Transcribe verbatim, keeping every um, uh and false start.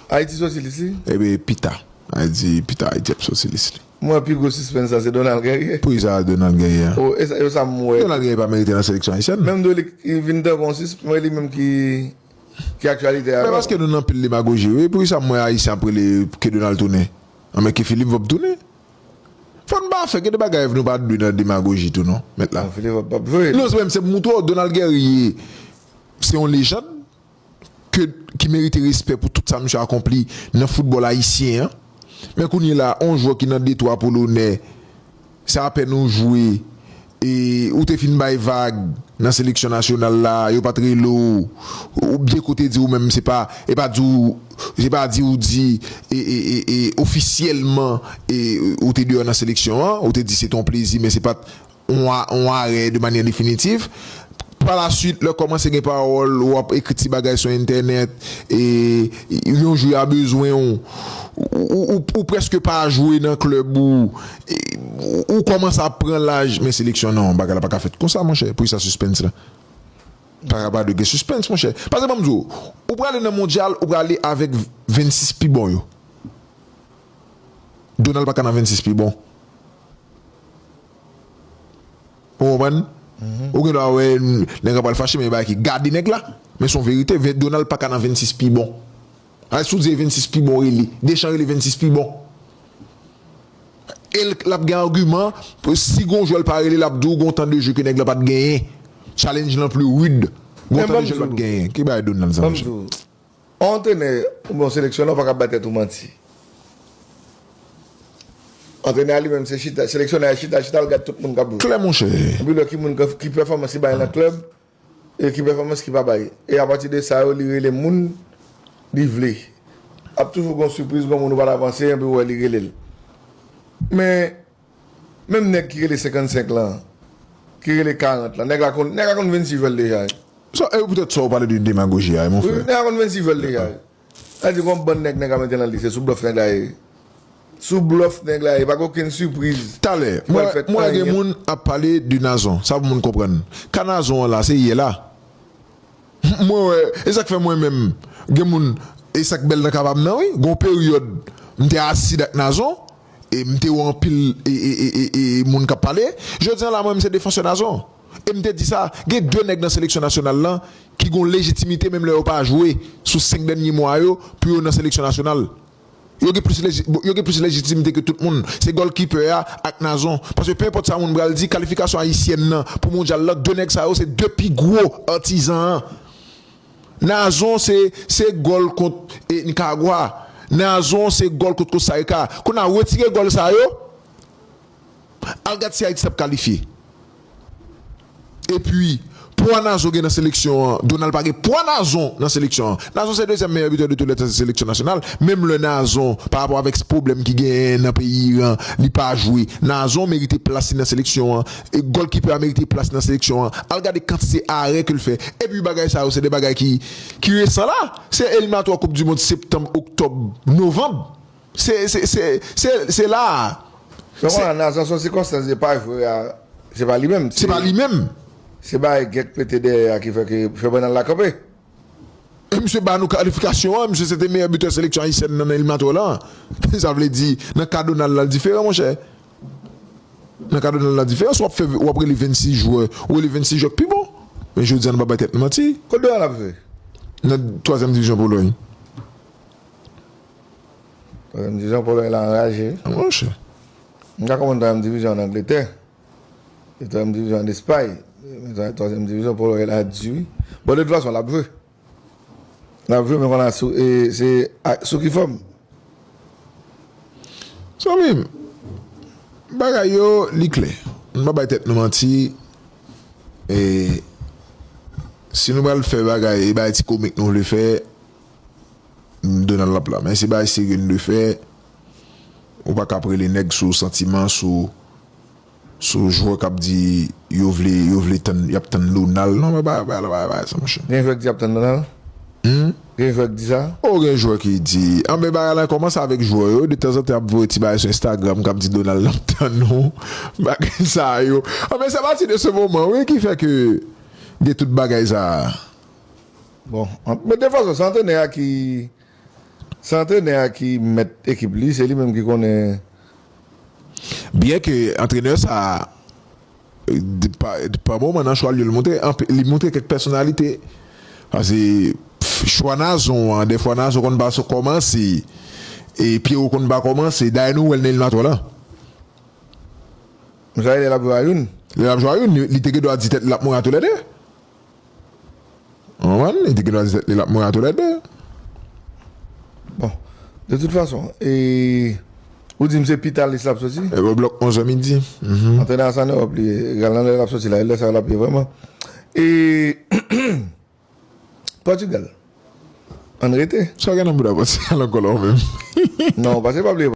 Ayiti soti lis li? Ebe, pita. Ayiti, pita Ayiti ap soti lis li. Mwen, pi gwo sispens la, se Donald Guerrier. Pou ki sa Donald Guerrier? O, e sa, e sa m wè. Donald Guerrier pa merite nan seleksyon ayisyèn. Menm do li vin tankou yon sispens, li menm ki, ki aktyalite a. Men paske nou nan pil demagoji, wi. Pou ki sa m wè Ayisyen ap rele ke Donald tounen? Anben, ke Philippe Vop tounen? Fò n pa fè gen de bagay nou pa dwe nan demagoji tou non, mèt la. Non, Philippe Vop p ap jwe. Non, se menm, se pou moutre w, Donald Guerrier, se yon lejann ke, ki merite respè pou tout sa misye akonpli nan foutbòl ayisyen an. Men kounye la, yon jwè ki nan detwa Polonè, se apèn ou jwe, e ou te fin bay vag nan seleksyon nasyonal la, yo pa t rele w, oubyen ke w te di ou menm, se pa, e pa di w, se pa di ou di, e, e, e, e ofisyèlman, e ou te deyò nan seleksyon an, ou te di se te yon plezi, men se pa t yon a- yon arè de manyè definitif. Pa la swit, lè kòmanse gen pawòl, w ap ekri ti bagay sou entènèt, e yon jou y a bezwen w, ou, ou, ou, ou prèske pa jwe nan klèb ou, e, ou, ou kòmanse ap pran laj, men seleksyon non, bagay la pa ka fèt konsa, monchè, pou sa sispens la. Pa ka pa dwe gen sispens, monchè. Paske ban m di w, ou prale nan mondyal, ou prale avèk vennsis pi bon yo. Donald pa ka nan vennsis pi bon. Ou konprann? Ou gen dwa wè nèg la pral fache, men bagay ki gade nèg la. Men se yon verite, Donald pa ka nan vennsis pi bon. Ay, si w di vennsis pi bon, rele. Deschamps rele vennsis pi bon. E l, l ap gen agiman, si gon jwè l pa rele, l ap di w gon tan de jeu ke nèg la pa t genyen. Challenge lan pli rid. Gon tan de jeu l pa t genyen. Ki bagay Donald sa, monchè? Yon antrenè oubyen yon seleksyonè, ou pa ka bay tèt ou manti. Antrenè a li menm, se chita, seleksyonè a chita, chita, l gad tout moun k ap jwe. Klè, monchè. Epi l wè ki moun ki, ki pèfòmans li bay nan klèb, e ki pèfòmans ki pa bay. E apati de sa yo, li rele moun li vle. Ap toujou gon sipriz, gon moun ou pa t avanse, epi w wè li rele l. Men, Menm nèg ki rele senkannsenk lan, ki rele karant lan, nèg la konn, nèg la konn vennsis jwè l deja wi. Sa, e poutèt sa ou pale de demagoji a, mon frè. Wi, nèg la konn vennsis jwè l deja wi. Sa di gon bann nèg nèg la mete nan lis, se sou blòf nèg la ye. Sou blòf nèg la ye, pa gen okenn sipriz. Talè, mwen, mwen gen moun ap pale de Nazon, sa pou moun konprann. Ka Nazon an la, se yè la. Mwen wè, e sa k fè mwen menm, gen moun, e sa k bèl nan ka pa m nan wi, gon peryòd, m te asid ak Nazon, e m te wè anpil e, e, e, e, e moun k ap pale. Jodi a la, mwen, m se defansè Nazon. E m te di sa, gen de nèg nan seleksyon nasyonal lan ki gon lejitimite, menm lè yo pa jwe, sou senk dènye mwa yo, pou yo nan seleksyon nasyonal. Yo gen plis leji- yo gen plis lejitimite ke tout moun. Se gòlkipè a ak Nazon. Paske pe enpòt sa moun pral di, kalifikasyon ayisyèn nan pou mondyal la, de nèg sa yo se de pi gwo atizan an. Nazon se, se gòl kont e, Nikaragwa. Nazon se gòl kont Kostarica. Kounye a retire gòl sa yo. Al gad si Ayiti t ap kalifye. Epi, pwa Nazon gen nan seleksyon an, Donald pa gen pwa Nazon nan seleksyon an. Nazon se dezyèm meyè bitè de tou lè tan nan seleksyon nasyonal. Menm lè Nazon, pa rapò avèk pwoblèm ki genyen nan peyi Iran, li pa jwe. Nazon merite plas li nan seleksyon an. E gòlkipè a merite plas li nan seleksyon an. Al gade kantite arè ke l fè. Epi bagay sa yo, se de bagay ki, ki resan la. Se eliminatwa Koup di Mond septanm, oktòb, novanm. Se, se, se, se, se la a. Fè konnen Nazon se yon sikonstans, se pa jwè a, se pa li menm. Se pa li menm. Se bagay Gèk pete dèyè a ki fè ke fè bannann la kanpe. E misye ba nou kalifikasyon an, misye se te meyè bitè seleksyon ayisyèn nan nan eliminatwa la. Sa vle di, nan ka Donald la, l diferan, monchè. Nan ka Donald la, diferan. Si w ap fè, w ap rele vennsis jwè, ou rele vennsis jwè k pi bon. Men jodi a, nou pa bay tèt nou manti. Kote Donald ap jwe? Nan twazyèm divizyon Polòy. Twazyèm divizyon Polòy la anraje. Monchè. M ka konprann twazyèm divizyon ann Angletè. E twazyèm divizyon ann Espay. Men twazyèm divizyon Polòy la di wi. Bon, de tout fason, l ap jwe. L ap jwe, men kounye a sou, e, se a, sou ki fòm? Zanmi m, bagay yo, li klè. Nou pa bay tèt nou manti. E si nou pral fè bagay, e bagay ti komik nou vle fè, Donald l ap la. Men se bagay serye n dwe fè. Ou pa ka ap rele nèg sou santiman, sou, sou jwè k ap di yo vle, yo vle tann, y ap tann Donald. Non, men bagay, bagay, bagay, bagay sa, monchè. Gen jwè k di y ap tann Donald? Hmm? Gen jwè k di sa? O, gen jwè ki di. Anben, bagay la kòmanse avèk jwè yo. De tanzantan, y ap voye ti bagay sou Instagram k ap di Donald l ap tann ou. Bagay sa yo. Anben, se apati de se moman, wi, ki fè ke gen tout bagay sa a. Bon, an- men de fason, se antrenè a ki, Se antrenè a ki mèt ekip li, se li menm ki konnen. Byen ke antrenè sa a, de- pa, pa moman nan chwa li, li montre, anpe- li montre kèk pèsonalite. Paske pff, chwa Nazon an, defwa Nazon konn pa kòmanse, e Pierrot konn pa kòmanse, dayè nou wè l nan Eliminatoire la. Sa e lè l ap jwe a youn. Lè l ap jwe a youn, li te gen dwa di tèt li l ap mouri a toulède. Ou konprann? Li te gen dwa di tèt li l ap mouri a toulède. Bon, de tout fason, e, ou di m se pita lis l ap soti? E bò blòk onz è midi. Mhm. Antrenè a se ann Ewòp li ye, egal nan lè l ap soti la, e lè sa l ap ye vrèman. E Pòtigal, ann rete. Sa gen nan bouda Pòtigal ankò la ou menm? Non, paske pa bliye